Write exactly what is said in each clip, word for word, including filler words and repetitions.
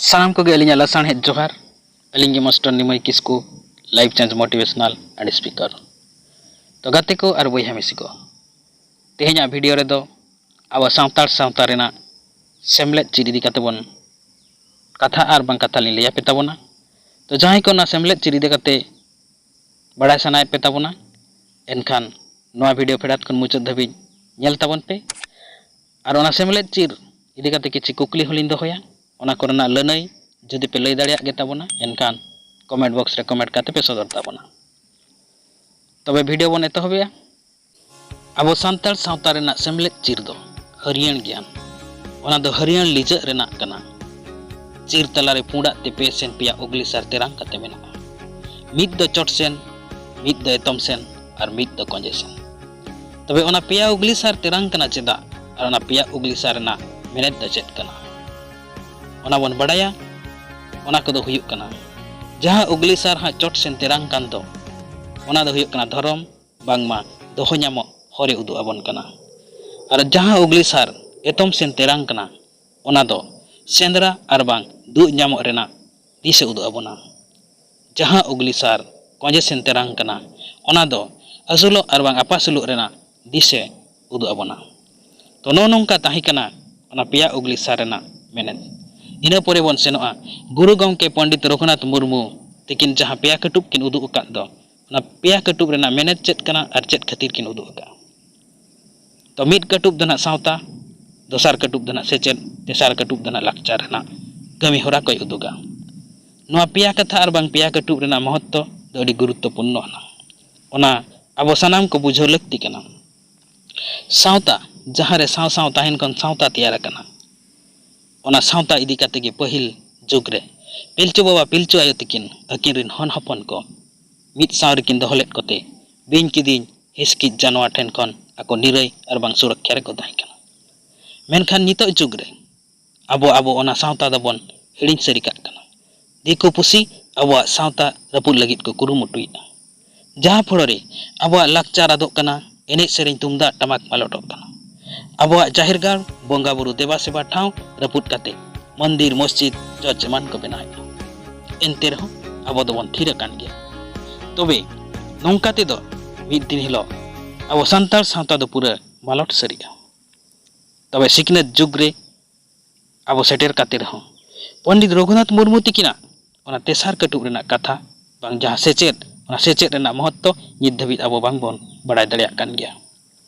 ᱥᱟᱱᱟᱢ ᱠᱚᱜᱮ ᱟᱹᱞᱤᱧᱟᱜ ᱞᱟᱥᱟᱬᱦᱮᱫ ᱡᱚᱦᱟᱨ᱾ ᱟᱹᱞᱤᱧ ᱜᱮ master ᱱᱤᱢᱟᱹᱭ Kisku, Life Change Motivational and Speaker᱾ ᱛᱚ ᱜᱟᱛᱮ ᱠᱚ ᱟᱨ ᱵᱚᱭᱦᱟ ᱢᱤᱥᱤ ᱠᱚ, ᱛᱮᱦᱮᱧᱟᱜ ᱵᱷᱤᱰᱤᱭᱳ ᱨᱮᱫᱚ ᱟᱵᱚ ᱥᱟᱱᱛᱟᱲ ᱥᱟᱶᱛᱟ ᱨᱮᱱᱟᱜ ᱥᱮᱢᱞᱮᱫ ᱪᱤᱨ ᱤᱫᱤ ᱠᱟᱛᱮ ᱵᱚᱱ ᱠᱟᱛᱷᱟ ᱟᱨ ᱵᱟᱝ ᱠᱟᱛᱷᱟ ᱞᱤᱧ ᱞᱟᱹᱭ ᱟᱯᱮ ᱛᱟᱵᱚᱱᱟ᱾ ᱛᱚ ᱡᱟᱦᱟᱸᱭ ᱠᱚ ᱚᱱᱟ ᱥᱮᱢᱞᱮᱫ ᱪᱤᱨ ᱤᱫᱤ ᱠᱟᱛᱮ ᱵᱟᱲᱟᱭ ᱥᱟᱱᱟᱭᱮᱫ ᱯᱮ ᱛᱟᱵᱚᱱᱟ, ᱮᱱᱠᱷᱟᱱ ᱱᱚᱣᱟ ᱵᱷᱤᱰᱤᱭᱳ ᱯᱷᱮᱰᱟᱛ ᱠᱷᱚᱱ ᱢᱩᱪᱟᱹᱫ ᱫᱷᱟᱹᱵᱤᱡ ᱧᱮᱞ ᱛᱟᱵᱚᱱ ᱯᱮ᱾ ᱟᱨ ᱚᱱᱟ ᱥᱮᱢᱞᱮᱫ ᱪᱤᱨ ᱤᱫᱤ ᱠᱟᱛᱮ ᱠᱤᱪᱷᱩ ᱠᱩᱠᱞᱤ ᱦᱚᱸᱞᱤᱧ ᱫᱚᱦᱚᱭᱟ, ᱚᱱᱟ ᱠᱚᱨᱮᱱᱟᱜ ᱞᱟᱹᱱᱟᱹᱭ ᱡᱩᱫᱤ ᱯᱮ ᱞᱟᱹᱭ ᱫᱟᱲᱮᱭᱟᱜ ᱜᱮ ᱛᱟᱵᱚᱱᱟ, ᱮᱱᱠᱷᱟᱱ ᱠᱚᱢᱮᱱᱴ ᱵᱚᱠᱥ ᱨᱮ ᱠᱚᱢᱮᱱᱴ ᱠᱟᱛᱮ ᱯᱮ ᱥᱚᱫᱚᱨ ᱛᱟᱵᱚᱱᱟ᱾ ᱛᱚᱵᱮ ᱵᱷᱤᱰᱤᱭᱳ ᱵᱚᱱ ᱮᱛᱚᱦᱚᱵᱮᱜᱼᱟ᱾ ᱟᱵᱚ ᱥᱟᱱᱛᱟᱲ ᱥᱟᱶᱛᱟ ᱨᱮᱱᱟᱜ ᱥᱮᱢᱞᱮᱫ ᱪᱤᱨ ᱫᱚ ᱦᱟᱹᱨᱭᱟᱹᱲ ᱜᱮᱭᱟᱱ, ᱚᱱᱟ ᱫᱚ ᱦᱟᱹᱨᱭᱟᱹᱲ ᱞᱤᱡᱟᱹᱜ ᱨᱮᱱᱟᱜ ᱠᱟᱱᱟ᱾ ᱪᱤᱨ ᱛᱟᱞᱟᱨᱮ ᱯᱩᱸᱰᱟᱜ ᱛᱮ ᱯᱮ ᱥᱮᱱ ᱯᱮᱭᱟ ᱩᱜᱽᱞᱤ ᱥᱟᱨ ᱛᱮᱨᱟᱝ ᱠᱟᱛᱮ ᱢᱮᱱᱟᱜᱼᱟ᱾ ᱢᱤᱫ ᱫᱚ ᱪᱚᱴ ᱥᱮᱱ, ᱢᱤᱫ ᱫᱚ ᱮᱛᱚᱢ ᱥᱮᱱ, ᱟᱨ ᱢᱤᱫ ᱫᱚ ᱠᱚᱸᱡᱮ ᱥᱮᱱ᱾ ᱛᱚᱵᱮ ᱚᱱᱟ ᱯᱮᱭᱟ ᱩᱜᱽᱞᱤ ᱥᱟᱨ ᱛᱮᱨᱟᱝ ᱠᱟᱱᱟ ᱪᱮᱫᱟᱜ, ᱟᱨ ᱚᱱᱟ ᱯᱮᱭᱟ ᱩᱜᱽᱞᱤ ᱥᱟᱨ ᱨᱮᱱᱟᱜ ᱢᱮᱱᱮᱛ ᱫᱚ ᱪᱮᱫ ᱠᱟᱱᱟ, ᱚᱱᱟ ᱵᱚᱱ ᱵᱟᱲᱟᱭᱟ᱾ ᱚᱱᱟ ᱠᱚᱫᱚ ᱦᱩᱭᱩᱜ ᱠᱟᱱᱟ, ᱡᱟᱦᱟᱸ ᱩᱜᱽᱞᱤ ᱥᱟᱨ ᱦᱟᱸᱜ ᱪᱚᱴ ᱥᱮᱱ ᱛᱮᱨᱟᱝ ᱠᱟᱱ ᱫᱚ, ᱚᱱᱟ ᱫᱚ ᱦᱩᱭᱩᱜ ᱠᱟᱱᱟ ᱫᱷᱚᱨᱚᱢ, ᱵᱟᱝᱢᱟ ᱫᱚᱦᱚ ᱧᱟᱢᱚᱜ ᱦᱚᱨᱮ ᱩᱫᱩᱜ ᱟᱵᱚᱱ ᱠᱟᱱᱟ᱾ ᱟᱨ ᱡᱟᱦᱟᱸ ᱩᱜᱽᱞᱤ ᱥᱟᱨ ᱮᱛᱚᱢ ᱥᱮᱱ ᱛᱮᱨᱟᱝ ᱠᱟᱱᱟ, ᱚᱱᱟ ᱫᱚ ᱥᱮᱸᱫᱽᱨᱟ ᱟᱨ ᱵᱟᱝ ᱫᱩᱜ ᱧᱟᱢᱚᱜ ᱨᱮᱱᱟᱜ ᱫᱤᱥᱟᱹ ᱩᱫᱩᱜ ᱟᱵᱚᱱᱟ᱾ ᱡᱟᱦᱟᱸ ᱩᱜᱽᱞᱤ ᱥᱟᱨ ᱠᱚᱸᱡᱮ ᱥᱮᱱ ᱛᱮᱨᱟᱝ ᱠᱟᱱᱟ, ᱚᱱᱟ ᱫᱚ ᱟᱹᱥᱩᱞᱚᱜ ᱟᱨ ᱵᱟᱝ ᱟᱯᱟᱥᱩᱞᱚᱜ ᱨᱮᱱᱟᱜ ᱫᱤᱥᱟᱹ ᱩᱫᱩᱜ ᱟᱵᱚᱱᱟ᱾ ᱛᱚ ᱱᱚᱜᱼᱚ ᱱᱚᱝᱠᱟ ᱛᱟᱦᱮᱸ ᱠᱟᱱᱟ ᱚᱱᱟ ᱯᱮᱭᱟ ᱩᱜᱽᱞᱤ ᱥᱟᱨ ᱨᱮᱱᱟᱜ ᱢᱮᱱᱮᱛ᱾ ᱤᱱᱟᱹ ᱯᱚᱨᱮ ᱵᱚᱱ ᱥᱮᱱᱚᱜᱼᱟ ᱜᱩᱨᱩ ᱜᱚᱢᱠᱮ ᱯᱚᱱᱰᱤᱛ ᱨᱚᱜᱷᱩᱱᱟᱛᱷ ᱢᱩᱨᱢᱩ ᱛᱤᱠᱤᱱ ᱡᱟᱦᱟᱸ ᱯᱮᱭᱟ ᱠᱟᱹᱴᱩᱵ ᱠᱤᱱ ᱩᱫᱩᱜ ᱟᱠᱟᱫ ᱫᱚ, ᱚᱱᱟ ᱯᱮᱭᱟ ᱠᱟᱹᱴᱩᱵ ᱨᱮᱱᱟᱜ ᱢᱮᱱᱮᱛ ᱪᱮᱫ ᱠᱟᱱᱟ ᱟᱨ ᱪᱮᱫ ᱠᱷᱟᱹᱛᱤᱨ ᱠᱤᱱ ᱩᱫᱩᱜ ᱟᱠᱟᱫᱼᱟ? ᱛᱚ ᱢᱤᱫ ᱠᱟᱹᱴᱩᱵ ᱫᱚ ᱱᱟᱜ ᱥᱟᱶᱛᱟ, ᱫᱚᱥᱟᱨ ᱠᱟᱹᱴᱩᱵ ᱫᱚ ᱱᱟᱜ ᱥᱮᱪᱮᱫ, ᱛᱮᱥᱟᱨ ᱠᱟᱹᱴᱩᱵ ᱫᱚ ᱱᱟᱜ ᱞᱟᱠᱪᱟᱨ ᱨᱮᱱᱟᱜ ᱠᱟᱹᱢᱤ ᱦᱚᱨᱟ ᱠᱚᱭ ᱩᱫᱩᱜᱟ᱾ ᱱᱚᱣᱟ ᱯᱮᱭᱟ ᱠᱟᱛᱷᱟ ᱟᱨ ᱵᱟᱝ ᱯᱮᱭᱟ ᱠᱟᱹᱴᱩᱵ ᱨᱮᱱᱟᱜ ᱢᱚᱦᱚᱛᱛᱚ ᱫᱚ ᱟᱹᱰᱤ ᱜᱩᱨᱩᱛᱛᱚᱯᱩᱨᱱᱚ ᱟᱱᱟ᱾ ᱚᱱᱟ ᱟᱵᱚ ᱥᱟᱱᱟᱢ ᱠᱚ ᱵᱩᱡᱷᱟᱹᱣ ᱞᱟᱹᱠᱛᱤ ᱠᱟᱱᱟ᱾ ᱥᱟᱶᱛᱟ, ᱡᱟᱦᱟᱸ ᱨᱮ ᱥᱟᱶ ᱥᱟᱶ ᱛᱟᱦᱮᱱ ᱠᱷᱚᱱ ᱥᱟᱶᱛᱟ ᱛᱮᱭᱟᱨ ᱟᱠᱟᱱᱟ, ᱚᱱᱟ ᱥᱟᱶᱛᱟ ᱤᱫᱤ ᱠᱟᱛᱮ ᱜᱮ ᱯᱟᱹᱦᱤᱞ ᱡᱩᱜᱽ ᱨᱮ ᱯᱤᱞᱪᱩ ᱵᱟᱵᱟ ᱯᱤᱞᱪᱩ ᱟᱭᱳ ᱛᱤᱠᱤᱱ ᱟᱹᱠᱤᱱ ᱨᱤᱱ ᱦᱚᱱ ᱦᱚᱯᱚᱱ ᱠᱚ ᱢᱤᱫ ᱥᱟᱶ ᱨᱮᱠᱤᱱ ᱫᱚᱦᱚ ᱞᱮᱫ ᱠᱚᱛᱮ ᱵᱤᱧ ᱠᱤᱫᱤᱧ ᱦᱤᱥᱠᱤᱡ ᱡᱟᱱᱣᱟᱨ ᱴᱷᱮᱱ ᱠᱷᱚᱱ ᱟᱠᱚ ᱱᱤᱨᱟᱹᱭ ᱟᱨ ᱵᱟᱝ ᱥᱩᱨᱚᱠᱠᱷᱟ ᱨᱮᱠᱚ ᱛᱟᱦᱮᱸ ᱠᱟᱱᱟ᱾ ᱢᱮᱱᱠᱷᱟᱱ ᱱᱤᱛᱚᱜ ᱡᱩᱜᱽ ᱨᱮ ᱟᱵᱚ, ᱟᱵᱚ ᱚᱱᱟ ᱥᱟᱶᱛᱟ ᱫᱚᱵᱚᱱ ᱦᱤᱲᱤᱧ ᱥᱟᱹᱨᱤ ᱠᱟᱜ ᱠᱟᱱᱟ᱾ ᱫᱤᱠᱩ ᱯᱩᱥᱤ ᱟᱵᱚᱣᱟᱜ ᱥᱟᱶᱛᱟ ᱨᱟᱹᱯᱩᱫ ᱞᱟᱹᱜᱤᱫ ᱠᱚ ᱠᱩᱨᱩᱢᱩᱴᱩᱭᱮᱫᱼᱟ᱾ ᱡᱟᱦᱟᱸ ᱯᱷᱚᱲᱚᱨᱮ ᱟᱵᱚᱣᱟᱜ ᱞᱟᱠᱪᱟᱨ ᱟᱫᱚᱜ ᱠᱟᱱᱟ, ᱮᱱᱮᱡ ᱥᱮᱨᱮᱧ ᱛᱩᱢᱫᱟᱜ ᱴᱟᱢᱟᱠ ᱢᱟᱞᱚᱴᱚᱜ ᱠᱟᱱᱟ᱾ ᱟᱵᱚᱣᱟᱜ ᱡᱟᱦᱮᱨ ᱜᱟᱲ, ᱵᱚᱸᱜᱟ ᱵᱩᱨᱩ ᱫᱮᱵᱟ ᱥᱮᱵᱟ ᱴᱷᱟᱶ ᱨᱟᱹᱯᱩᱫ ᱠᱟᱛᱮ ᱢᱚᱱᱫᱤᱨ, ᱢᱚᱥᱡᱤᱫ, ᱪᱟᱨᱪ ᱮᱢᱟᱱ ᱠᱚ ᱵᱮᱱᱟᱣᱮᱫᱼᱟ᱾ ᱮᱱᱛᱮ ᱨᱮᱦᱚᱸ ᱟᱵᱚ ᱫᱚᱵᱚᱱ ᱛᱷᱤᱨ ᱟᱠᱟᱱ ᱜᱮᱭᱟ᱾ ᱛᱚᱵᱮ ᱱᱚᱝᱠᱟ ᱛᱮᱫᱚ ᱢᱤᱫ ᱫᱤᱱ ᱦᱤᱞᱳᱜ ᱟᱵᱚ ᱥᱟᱱᱛᱟᱲ ᱥᱟᱶᱛᱟ ᱫᱚ ᱯᱩᱨᱟᱹ ᱢᱟᱞᱚᱴ ᱥᱟᱹᱨᱤᱜᱼᱟ᱾ ᱛᱚᱵᱮ ᱥᱤᱠᱷᱱᱟᱹᱛ ᱡᱩᱜᱽ ᱨᱮ ᱟᱵᱚ ᱥᱮᱴᱮᱨ ᱠᱟᱛᱮ ᱨᱮᱦᱚᱸ ᱯᱚᱱᱰᱤᱛ ᱨᱚᱜᱷᱩᱱᱟᱛᱷ ᱢᱩᱨᱢᱩ ᱛᱤᱠᱤᱱᱟᱜ ᱚᱱᱟ ᱛᱮᱥᱟᱨ ᱠᱟᱹᱴᱩᱵ ᱨᱮᱱᱟᱜ ᱠᱟᱛᱷᱟ, ᱵᱟᱝ ᱡᱟᱦᱟᱸ ᱥᱮᱪᱮᱫ, ᱚᱱᱟ ᱥᱮᱪᱮᱫ ᱨᱮᱱᱟᱜ ᱢᱚᱦᱚᱛᱛᱚ ᱱᱤᱛ ᱫᱷᱟᱹᱵᱤᱡ ᱟᱵᱚ ᱵᱟᱝᱵᱚᱱ ᱵᱟᱲᱟᱭ ᱫᱟᱲᱮᱭᱟᱜ ᱠᱟᱱ ᱜᱮᱭᱟ᱾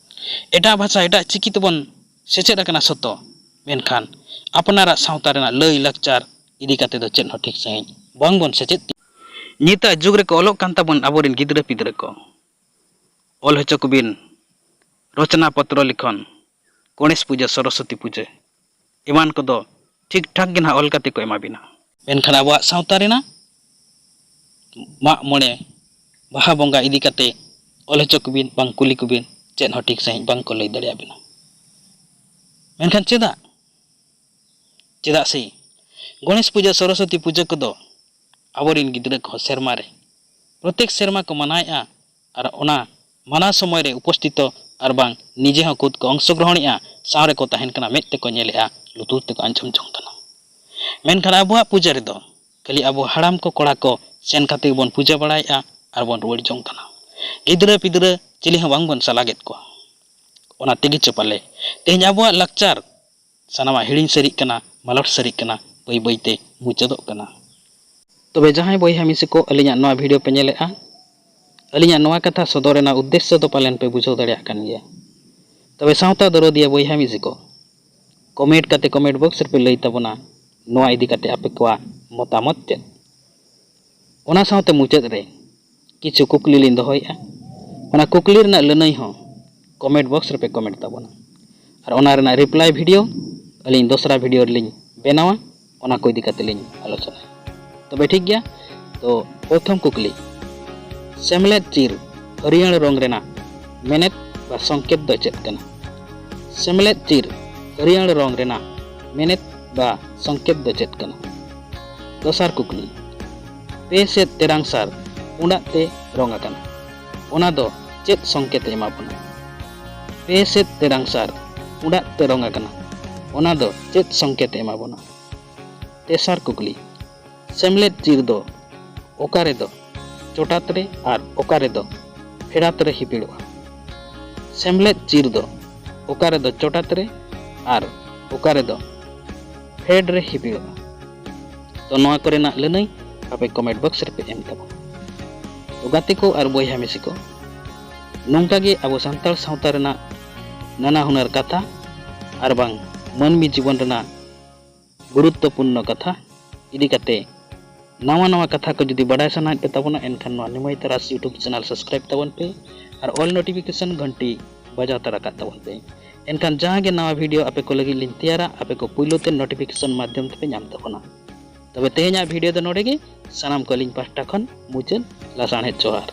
ᱮᱴᱟᱜ ᱵᱷᱟᱥᱟ, ᱮᱴᱟᱜ ᱪᱤᱠᱤ ᱛᱮᱵᱚᱱ ᱥᱮᱪᱮᱫ ᱟᱠᱟᱱᱟ ᱥᱚᱛᱚ, ᱢᱮᱱᱠᱷᱟᱱ ᱟᱯᱱᱟᱨᱟᱜ ᱥᱟᱶᱛᱟ ᱨᱮᱱᱟᱜ ᱞᱟᱹᱭ ᱞᱟᱠᱪᱟᱨ ᱤᱫᱤ ᱠᱟᱛᱮ ᱫᱚ ᱪᱮᱫ ᱦᱚᱸ ᱴᱷᱤᱠ ᱥᱟᱺᱦᱤᱡ ᱵᱟᱝᱵᱚᱱ ᱥᱮᱪᱮᱫ᱾ ᱱᱤᱛᱟᱜ ᱡᱩᱜᱽ ᱨᱮᱠᱚ ᱚᱞᱚᱜ ᱠᱟᱱ ᱛᱟᱵᱚᱱ ᱟᱵᱚᱨᱮᱱ ᱜᱤᱫᱽᱨᱟᱹ ᱯᱤᱫᱽᱨᱟᱹ ᱠᱚ, ᱚᱞ ᱦᱚᱪᱚ ᱠᱚᱵᱤᱱ, ᱨᱚᱪᱚᱱᱟ ᱯᱚᱛᱨᱚ ᱞᱤᱠᱷᱚᱱ, ᱜᱚᱬᱮᱥ ᱯᱩᱡᱟᱹ, ᱥᱚᱨᱚᱥᱚᱛᱤ ᱯᱩᱡᱟᱹ ᱮᱢᱟᱱ ᱠᱚᱫᱚ ᱴᱷᱤᱠ ᱴᱷᱟᱠ ᱜᱮ ᱱᱟᱦᱟᱜ ᱚᱞ ᱠᱟᱛᱮ ᱠᱚ ᱮᱢᱟ ᱵᱤᱱᱟ᱾ ᱢᱮᱱᱠᱷᱟᱱ ᱟᱵᱚᱣᱟᱜ ᱥᱟᱶᱛᱟ ᱨᱮᱱᱟᱜ ᱢᱟᱜ ᱢᱚᱬᱮ, ᱵᱟᱦᱟ ᱵᱚᱸᱜᱟ ᱤᱫᱤ ᱠᱟᱛᱮ ᱚᱞ ᱦᱚᱪᱚ ᱠᱚᱵᱤᱱ, ᱵᱟᱝ ᱠᱩᱞᱤ ᱠᱚᱵᱤᱱ, ᱪᱮᱫ ᱦᱚᱸ ᱴᱷᱤᱠ ᱥᱟᱺᱦᱤᱡ ᱵᱟᱝ ᱠᱚ ᱞᱟᱹᱭ ᱫᱟᱲᱮᱭᱟᱵᱤᱱᱟ᱾ ᱢᱮᱱᱠᱷᱟᱱ ᱪᱮᱫᱟᱜ? ᱪᱮᱫᱟᱜ ᱥᱮ ᱜᱚᱬᱮᱥ ᱯᱩᱡᱟᱹ, ᱥᱚᱨᱚᱥᱚᱛᱤ ᱯᱩᱡᱟᱹ ᱠᱚᱫᱚ ᱟᱵᱚᱨᱮᱱ ᱜᱤᱫᱽᱨᱟᱹ ᱠᱚᱦᱚᱸ ᱥᱮᱨᱢᱟ ᱨᱮ ᱯᱨᱚᱛᱮᱠ ᱥᱮᱨᱢᱟ ᱠᱚ ᱢᱟᱱᱟᱣᱮᱫᱼᱟ, ᱟᱨ ᱚᱱᱟ ᱢᱟᱱᱟᱣ ᱥᱚᱢᱚᱭ ᱨᱮ ᱩᱯᱚᱥᱛᱷᱤᱛᱚ ᱟᱨ ᱵᱟᱝ ᱱᱤᱡᱮ ᱦᱚᱸ ᱠᱷᱩᱫ ᱠᱚ ᱚᱝᱥᱚᱜᱨᱚᱦᱚᱱᱮᱫᱼᱟ, ᱥᱟᱶ ᱨᱮᱠᱚ ᱛᱟᱦᱮᱱ ᱠᱟᱱᱟ, ᱢᱮᱫ ᱛᱮᱠᱚ ᱧᱮᱞᱮᱫᱼᱟ, ᱞᱩᱛᱩᱨ ᱛᱮᱠᱚ ᱟᱸᱡᱚᱢ ᱡᱚᱝ ᱠᱟᱱᱟ᱾ ᱢᱮᱱᱠᱷᱟᱱ ᱟᱵᱚᱣᱟᱜ ᱯᱩᱡᱟᱹ ᱨᱮᱫᱚ ᱠᱷᱟᱹᱞᱤ ᱟᱵᱚ ᱦᱟᱲᱟᱢ ᱠᱚ, ᱠᱚᱲᱟ ᱠᱚ ᱥᱮᱱ ᱠᱟᱛᱮ ᱜᱮᱵᱚᱱ ᱯᱩᱡᱟᱹ ᱵᱟᱲᱟᱭᱮᱫᱼᱟ ᱟᱨ ᱵᱚᱱ ᱨᱩᱣᱟᱹᱲ ᱡᱚᱝ ᱠᱟᱱᱟ᱾ ᱜᱤᱫᱽᱨᱟᱹ ᱯᱤᱫᱽᱨᱟᱹ ᱪᱤᱞᱤ ᱦᱚᱸ ᱵᱟᱝᱵᱚᱱ ᱥᱟᱞᱟᱜᱮᱫ ᱠᱚᱣᱟ᱾ ᱚᱱᱟ ᱛᱮᱜᱮ ᱪᱚ ᱯᱟᱞᱮ ᱛᱮᱦᱮᱧ ᱟᱵᱚᱣᱟᱜ ᱞᱟᱠᱪᱟᱨ ᱥᱟᱱᱟᱢᱟᱜ ᱦᱤᱲᱤᱧ ᱥᱟᱹᱨᱤᱜ ᱠᱟᱱᱟ, ᱢᱟᱞᱚᱴ ᱥᱟᱹᱨᱤᱜ ᱠᱟᱱᱟ, ᱵᱟᱹᱭ ᱵᱟᱹᱭᱛᱮ ᱢᱩᱪᱟᱹᱫᱚᱜ ᱠᱟᱱᱟ᱾ ᱛᱚᱵᱮ ᱡᱟᱦᱟᱸᱭ ᱵᱚᱭᱦᱟ ᱢᱤᱥᱤ ᱠᱚ ᱟᱹᱞᱤᱧᱟᱜ ᱱᱚᱣᱟ ᱵᱷᱤᱰᱤᱭᱳ ᱯᱮ ᱧᱮᱞᱮᱫᱼᱟ, ᱟᱹᱞᱤᱧᱟᱜ ᱱᱚᱣᱟ ᱠᱟᱛᱷᱟ ᱥᱚᱫᱚᱨ ᱨᱮᱱᱟᱜ ᱩᱫᱽᱫᱮᱥᱥᱚ ᱫᱚ ᱯᱟᱞᱮᱱ ᱯᱮ ᱵᱩᱡᱷᱟᱹᱣ ᱫᱟᱲᱮᱭᱟᱜ ᱠᱟᱱ ᱜᱮᱭᱟ᱾ ᱛᱚᱵᱮ ᱥᱟᱶᱛᱟ ᱫᱚᱨᱚᱫᱤᱭᱟᱹ ᱵᱚᱭᱦᱟ ᱢᱤᱥᱤ ᱠᱚ, ᱠᱚᱢᱮᱱᱴ ᱠᱟᱛᱮ ᱠᱚᱢᱮᱱᱴ ᱵᱚᱠᱥ ᱨᱮᱯᱮ ᱞᱟᱹᱭ ᱛᱟᱵᱚᱱᱟ ᱱᱚᱣᱟ ᱤᱫᱤ ᱠᱟᱛᱮ ᱟᱯᱮ ᱠᱚᱣᱟᱜ ᱢᱚᱛᱟᱢᱚᱛ ᱪᱮᱫ᱾ ᱚᱱᱟ ᱥᱟᱶᱛᱮ ᱢᱩᱪᱟᱹᱫ ᱨᱮ ᱠᱤᱪᱷᱩ ᱠᱩᱠᱞᱤ ᱞᱤᱧ ᱫᱚᱦᱚᱭᱮᱫᱼᱟ᱾ ᱚᱱᱟ ᱠᱩᱠᱞᱤ ᱨᱮᱱᱟᱜ ᱞᱟᱹᱱᱟᱹᱭ ᱦᱚᱸ ᱠᱚᱢᱮᱱᱴ ᱵᱚᱠᱥ ᱨᱮᱯᱮ ᱠᱚᱢᱮᱱᱴ ᱛᱟᱵᱚᱱᱟ, ᱟᱨ ᱚᱱᱟ ᱨᱮᱱᱟᱜ ᱨᱤᱯᱞᱟᱭ ᱵᱷᱤᱰᱤᱭᱳ ᱟᱹᱞᱤᱧ ᱫᱚᱥᱨᱟ ᱵᱷᱤᱰᱤᱭᱳ ᱨᱮᱞᱤᱧ ᱵᱮᱱᱟᱣᱟ, ᱚᱱᱟ ᱠᱚ ᱤᱫᱤ ᱠᱟᱛᱮ ᱞᱤᱧ ᱟᱞᱳᱪᱚᱱᱟᱭᱟ᱾ ᱛᱚᱵᱮ ᱴᱷᱤᱠ ᱜᱮᱭᱟ, ᱛᱚ ᱯᱨᱚᱛᱷᱚᱢ ᱠᱩᱠᱞᱤ, ᱥᱮᱢᱞᱮᱫ ᱪᱤᱨ ᱦᱟᱹᱨᱭᱟᱹᱲ ᱨᱚᱝ ᱨᱮᱱᱟᱜ ᱢᱮᱱᱮᱛ ᱵᱟ ᱥᱚᱝᱠᱮᱛ ᱫᱚ ᱪᱮᱫ ᱠᱟᱱᱟ? ᱥᱮᱢᱞᱮᱫ ᱪᱤᱨ ᱦᱟᱹᱨᱭᱟᱹᱲ ᱨᱚᱝ ᱨᱮᱱᱟᱜ ᱢᱮᱱᱮᱛ ᱵᱟ ᱥᱚᱝᱠᱮᱛ ᱫᱚ ᱪᱮᱫ ᱠᱟᱱᱟ? ᱫᱚᱥᱟᱨ ᱠᱩᱠᱞᱤ, ᱯᱮ ᱥᱮᱫ ᱛᱮᱨᱟᱝ ᱥᱟᱨ ᱯᱩᱸᱰᱟᱜ ᱛᱮ ᱨᱚᱝ ᱟᱠᱟᱱᱟ, ᱚᱱᱟ ᱫᱚ ᱪᱮᱫ ᱥᱚᱝᱠᱮᱛ ᱮ ᱮᱢᱟ ᱵᱚᱱᱟ? ᱯᱮ ᱥᱮᱫ ᱛᱮᱨᱟᱝ ᱥᱟᱨ ᱯᱩᱸᱰᱟᱜ ᱛᱮ ᱨᱚᱝ ᱟᱠᱟᱱᱟ, ᱚᱱᱟ ᱫᱚ ᱪᱮᱫ ᱥᱚᱝᱠᱮᱛ ᱮ ᱮᱢᱟ ᱵᱚᱱᱟ? ᱛᱮᱥᱟᱨ ᱠᱩᱠᱞᱤ, ᱥᱮᱢᱞᱮᱫ ᱪᱤᱨ ᱫᱚ ᱚᱠᱟ ᱨᱮᱫᱚ ᱪᱚᱴᱟᱛ ᱨᱮ ᱟᱨ ᱚᱠᱟ ᱨᱮᱫᱚ ᱯᱷᱮᱰᱟᱛ ᱨᱮ ᱦᱤᱯᱤᱲᱚᱜᱼᱟ? ᱥᱮᱢᱞᱮᱫ ᱪᱤᱨ ᱫᱚ ᱚᱠᱟ ᱨᱮᱫᱚ ᱪᱚᱴᱟᱛ ᱨᱮ ᱟᱨ ᱚᱠᱟ ᱨᱮᱫᱚ ᱯᱷᱮᱰ ᱨᱮ ᱦᱤᱯᱤᱲᱚᱜᱼᱟ? ᱛᱚ ᱱᱚᱣᱟ ᱠᱚᱨᱮᱱᱟᱜ ᱞᱟᱹᱱᱟᱹᱭ ᱟᱯᱮ comment box ᱨᱮᱯᱮ ᱮᱢ ᱛᱟᱵᱚᱱᱟ᱾ ᱛᱚ ᱜᱟᱛᱮ ᱠᱚ ᱟᱨ ᱵᱚᱭᱦᱟ ᱢᱤᱥᱤ ᱠᱚ, ᱱᱚᱝᱠᱟ ᱜᱮ ᱟᱵᱚ ᱥᱟᱱᱛᱟᱲ ᱥᱟᱶᱛᱟ ᱨᱮᱱᱟᱜ ᱱᱟᱱᱟ ᱦᱩᱱᱟᱹᱨ ᱠᱟᱛᱷᱟ ᱟᱨ ᱵᱟᱝ ᱢᱟᱹᱱᱢᱤ ᱡᱤᱵᱚᱱ ᱨᱮᱱᱟᱜ ᱜᱩᱨᱩᱛᱛᱚᱯᱩᱨᱱᱚ ᱠᱟᱛᱷᱟ ᱤᱫᱤ ᱠᱟᱛᱮ ᱱᱟᱣᱟ ᱱᱟᱣᱟ ᱠᱟᱛᱷᱟ ᱠᱚ ᱡᱩᱫᱤ ᱵᱟᱰᱟᱭ ᱥᱟᱱᱟᱭᱮᱫ ᱯᱮ ᱛᱟᱵᱚᱱᱟ, ᱮᱱᱠᱷᱟᱱ ᱱᱚᱣᱟ ᱱᱤᱢᱟᱹᱭ ᱛᱟᱨᱟᱥ YouTube channel subscribe ᱛᱟᱵᱚᱱ ᱯᱮ ᱟᱨ all notification ᱜᱷᱚᱱᱴᱤ ᱵᱟᱡᱟᱣ ᱛᱟᱨᱟ ᱠᱟᱜ ᱛᱟᱵᱚᱱ ᱯᱮ᱾ ᱮᱱᱠᱷᱟᱱ ᱡᱟᱦᱟᱸ ᱜᱮ ᱱᱟᱣᱟ video ᱟᱯᱮ ᱠᱚ ᱞᱟᱹᱜᱤᱫ ᱞᱤᱧ ᱛᱮᱭᱟᱨᱟ, ᱟᱯᱮ ᱠᱚ ᱯᱩᱭᱞᱩ ᱛᱮ notification ᱢᱟᱫᱽᱫᱷᱚᱢ ᱛᱮᱯᱮ ᱧᱟᱢ ᱛᱟᱵᱚᱱᱟ᱾ ᱛᱚᱵᱮ ᱛᱮᱦᱮᱧᱟᱜ video ᱫᱚ ᱱᱚᱰᱮ ᱜᱮ᱾ ᱥᱟᱱᱟᱢ ᱠᱚ ᱟᱹᱞᱤᱧ ᱯᱟᱦᱴᱟ ᱠᱷᱚᱱ ᱢᱩᱪᱟᱹᱫ ᱞᱟᱥᱟᱲᱦᱮᱫ ᱡᱚᱦᱟᱨ᱾